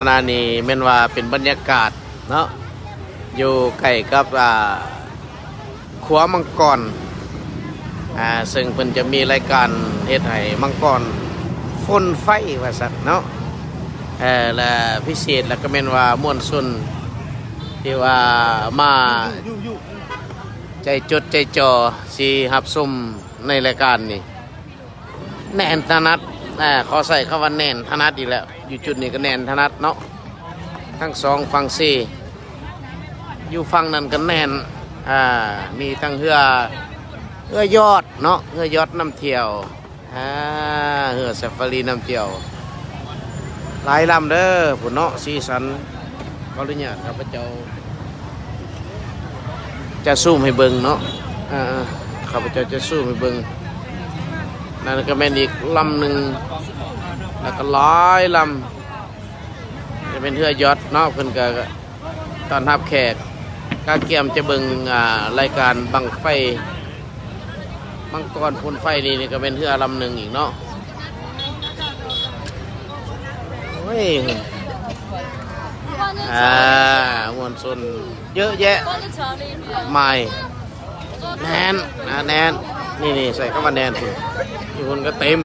ນະນີ້ແມ່ນວ່າເປັນບັນຍາກາດເນາະ ຢູ່ໃກ້ກັບ ອ່າ ຂົວມັງກອນ ອ່າ ເຊິ່ງເພິ່ນຈະມີລາຍການເຮັດໃຫ້ມັງກອນຝົນໄຟວ່າຊັ້ນເນາະ ເອີ ແລະ ພິເສດລະກະແມ່ນວ່າມວນຊົນທີ່ວ່າມາໃຈຈົດໃຈຈໍ່ຊິຮັບຊົມໃນລາຍການນີ້ ແໜ້ນຖະໜັດ ອາ ຂໍໃຊ້ຄຳວ່າແໜ້ນຖະໜັດອີກແລ້ວ ຢູ່ຈຸດນີ້ກໍແໜ້ນຖະໜັດເນາະ ທັງສອງຝັ່ງເຊ ຢູ່ຝັ່ງນັ້ນກໍແໜ້ນ ອາ ມີທັງເຮືອ ເຮືອຢອດເນາະ ເຮືອຢອດນຳທ່ຽວ ອາ ເຮືອຊາຟາຣີນຳທ່ຽວ ຫຼາຍລຳເດີພຸ້ນເນາະ ສີສັນ ຂໍອະນຸຍາດຂ້າພະເຈົ້າ ຈະຊູມໃຫ້ເບິ່ງເນາະ ເອີ ຂ້າພະເຈົ້າຈະຊູມໃຫ້ເບິ່ງ ນັ້ນກໍແມ່ນອີກລຳໜຶ່ງ ແລ້ວກໍຫຼາຍລຳ ຈະເປັນເຮືອຢອດເນາະ ເພິ່ນກໍຕ້ອນຮັບແຂກ ກະກຽມຈະເບິ່ງ ອ່າ ລາຍການບັ້ງໄຟ ມັງກອນຝົນໄຟນີ້ ນີ້ກໍແມ່ນເຮືອລຳໜຶ່ງອີກເນາະ ໂອ້ຍ ອ່າ ມວນຊົນເຍອະແຍະມາຍ ແໜ້ນ ໜາແໜ້ນ ນີ້ ນີ້ ໃຊ້ຄຳວ່າແໜ້ນ ຢູ່ພຸ້ນກໍເຕັມ